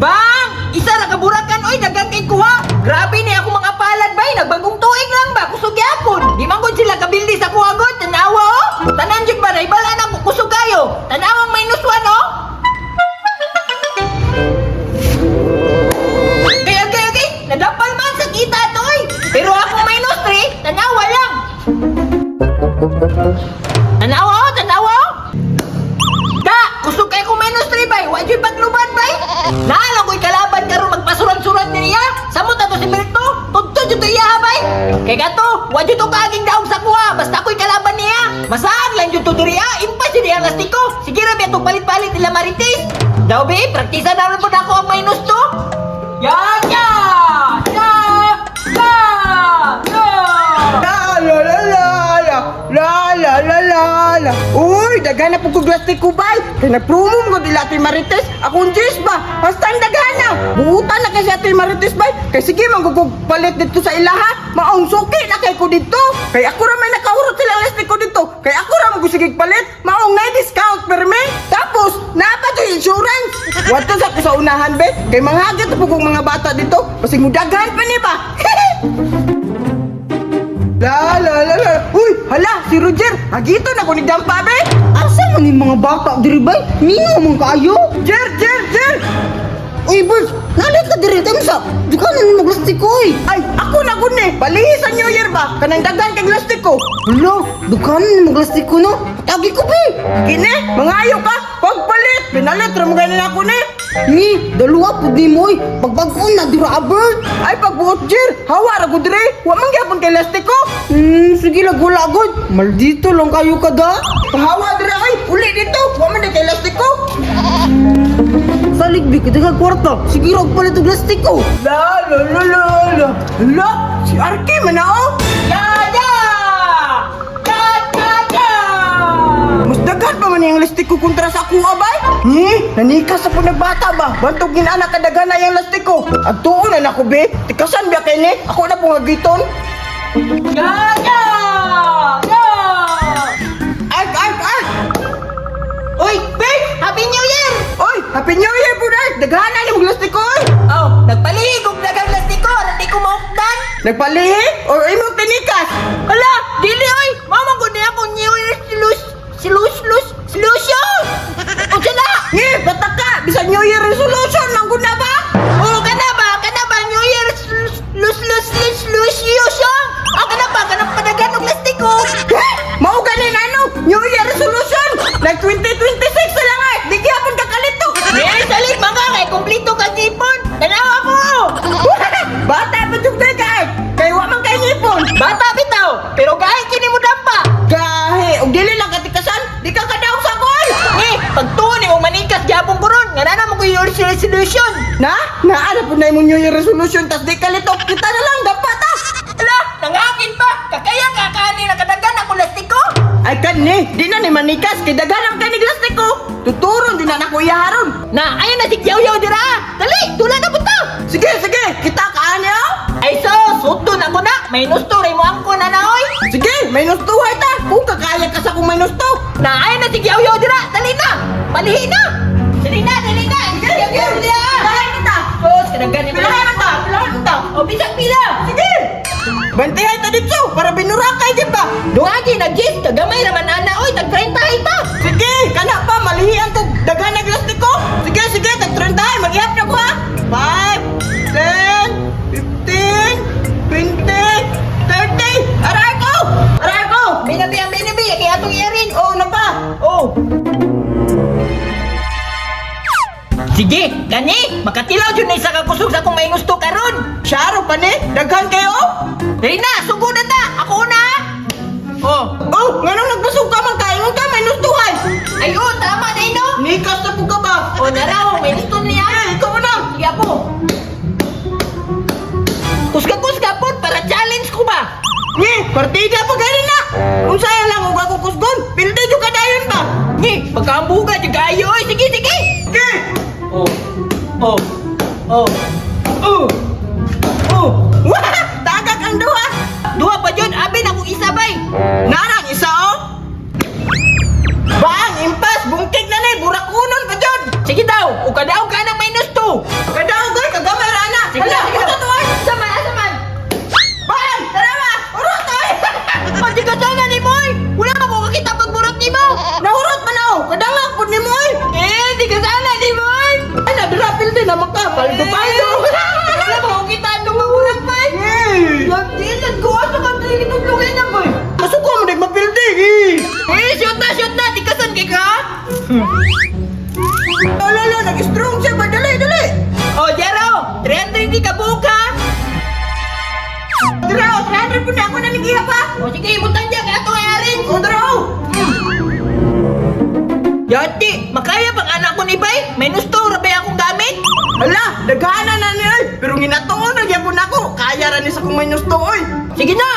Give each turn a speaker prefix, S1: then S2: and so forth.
S1: Bang! Isa ra ka burakan oy, daghan kay kuha. Grabe ni ako mga palad bay, nagbagong tuig lang ba, kusog gyapon. Di man gud sila kabildi sa kuha gud, tanawa oh. Tanan jud ba naibal-an ako kusog kayo. Tanawang -1 oh. Kay agay agay, nadapal man sa kita to oy. Pero ako -3, tanawa lang. Tanawa oh, tanawa oh. Da, kusog kay ko -3 bay, wa jud pagluban bay. Naala ko'y kalaban karon magpasuran-suran niya. Samot ato si Berto, tudto jud to iya ha, bay. Kay kato, wa jud to kaaging daog sa kuha, basta ako'y kalaban niya. Masaag lang jud to diri ah, impas jud ang lastiko. Sige ra biya palit-palit nila marites. Daw be, praktisa na rin po na ako ang -2. Ya ya! Ya! Ya! Ya!
S2: La la la la la la la la la la. Uy, daghan na pud kog lastiko bay. Kay nagpromo mo dila Ate Marites. Akong Diyos ba? Basta ang daghan na. Buutan na kay si Ate Marites bay. Kay sige manggugog palit dito sa ilaha. Maong suki na kay ko dito. Kay ako ra may nakahurot sila lastiko dito. Kay ako ra mo sige palit. Maong na discount perme. Tapos naa pa to insurance. Wato sa ko sa unahan be. Kay manghagit po kong mga bata dito. Basig mo daghan pa ni ba? La la la la. Uy, hala, si Roger. Hagito na ko ni dampa be.
S3: Asa man yung mga bata diri bay? Mingaw man kaayo.
S2: Jer, Jer, Jer.
S3: Uy, Bert, nalit ka diri tamsa. Di ka na ni maglastiko oy.
S2: Ay, ako na gud ni. Balihi sa New Year ba? Kanang daghan kay lastiko.
S3: Hala, dukan na ni maglastiko no. Tagi ko be.
S2: Kini, mangayo ka. Pagpalit, pinalit ra mo ganin ako ni.
S3: Ni, dalawa pud nimo oy. Pagbag-on na dira ah, Bert.
S2: Ay, pagbuot Jer, hawa ra gud diri. Wa man gyapon kay lastiko.
S3: Sige lang wala gud. Maldito lang kayo kada.
S2: Pahawa diri ay, uli dito. Wa man di kay lastiko.
S3: Salig bi kita ka kwarta. Sige ra og palit og lastiko.
S2: La la la la la. La, si Arki man na oh.
S1: Ya ya! Ya ya ya!
S2: Mas daghan pa man yung lastiko kontra sa ako abay. Nanikas sa po nagbata ba? Bantog ginana kadaghan na yung lastiko. At tuon na nako be. Tikasan biya kay ni. Ako na po nga giton.
S1: Ya ya! Ya!
S2: Ark, ark, ark!
S1: Uy, Bert! Happy New Year!
S2: Oy, Happy New Year po Ark! Daghan na yung lastiko oy!
S1: Oh, nagpalihig og daghang lastiko aron di ko maukdan.
S2: Nagpalihi or imong tinikas?
S1: Hala, dili oy. Mama gud niya akong New Year solution. Unsa na?
S2: Ngi, bata ka! Bisan New Year resolution, manggod na ba?
S1: Oh, kana ba? Kana ba New Year solution? Ah, kana ba? Kana padagan og lastiko.
S2: Eh, mao ganin ano? New Year resolution! Nag 2026 na lang ay! Di gyapon ka kalito!
S1: Eh, salig mga kay kumpleto kag ipon. Tanawa ko.
S2: Bata pa jud ka Ark! Kay wa man kay ngipon!
S1: Bata bitaw, pero gahi kini mo dampa.
S2: Gahi, og dili lang katikasan, di ka kadaog sa akoy!
S1: Eh, pagtuon nimo manikas gyapon ko ron. Nga na mo ko New Year resolution.
S2: Na? Naa na po na imong New Year resolution, tas di kalito, kita na lang, dapat ah!
S1: Ala, nangangin pa. Kakaya ka kaani nakadagan ako lastiko.
S2: Ay kani, di na ni manikas, kay daghan ang kani lastiko. Tuturon di na nako iyaharon.
S1: Na, ayun na si Yaw dira. Dali, tula na punta.
S2: Sige, sige, kita ka ani oh.
S1: Ay so, sudto na ko na. May nusto ray mo angko na na oy.
S2: Sige, -2 hay ta. Kung kakaya ka sa kung -2.
S1: Na, ayun na si Yaw dira. Dali na. Palihi na. Dali na, dali na.
S2: Sige, sige,
S1: dira.
S2: Pilahan kita.
S1: Sus, kadagan ni
S2: Pilahan ta, pilahan ta.
S1: O bisag pila.
S2: Sige. Bantihay ta dito para binurakay di ba?
S1: Duagi na gis, kagamay raman ana oy, tag 30 ta.
S2: Sige, kana pa malihian ko daghan na lastiko. Sige, sige, tag 30 ay maghihap na ko ha. 5, 10, 15, 20, 30. Aray ko! Aray ko!
S1: Binabi ang binabi, kay atong iyarin.
S2: Oh, na pa.
S1: Oh. Sige, gani, makatilaw jud na isa ka kusog sa akong may gusto karon.
S2: Syaro pa ni, daghan kayo.
S1: Dali na, sugod na ta. Ako una. Oh.
S2: Oh, nganong nagbusog ka man kaingon ka -2 hay.
S1: Ay, oh, tama na ino.
S2: Nikas na po ka ba?
S1: Oh, naraw, may gusto niya.
S2: Eh, ikaw na.
S1: Sige ako. Kusga-kusga po, para challenge ko ba?
S2: Ngi, partida pa gani na. Unsa lang og ako kusgon? Pildi jud ka dayon ba?
S1: Ngi, pagkaambuga, jud kayo. Oy, sige, sige.
S2: Sige.
S1: Oh, oh, oh, oh, oh.
S2: Wah, tagak ang duha.
S1: Duha pa jud, abi na kong isa bay.
S2: Narang isa oh. Bang, impas, bungkig na ni, burakunon pa jud.
S1: Sige daw, o kadaog ka
S2: naman ka. Paldo-paldo.
S1: Wala mo kita ang magulang bay. Lagdilan ko asa ka dili tudlungin na bay.
S2: Masuko mo dek mapildi. Eh.
S1: Eh, shoot na, tikasan kay ka.
S2: Ala la, nag-strong siya ba? Dali, dali.
S1: Oh, Jero, 300 di ka buka.
S2: Dira, oh, 300 po na ako na nagiha pa.
S1: O sige, butang diyan kay ato ayarin.
S2: Oh, dira, oh.
S1: Yati, makaya pang anak ko ni bay. Minus 2 ra bay akong gamit.
S2: Hala, daghana na ni oy. Pero ginatuon na gyapon ako. Kaya ra ni sa kong minus 2 oy.
S1: Sige na,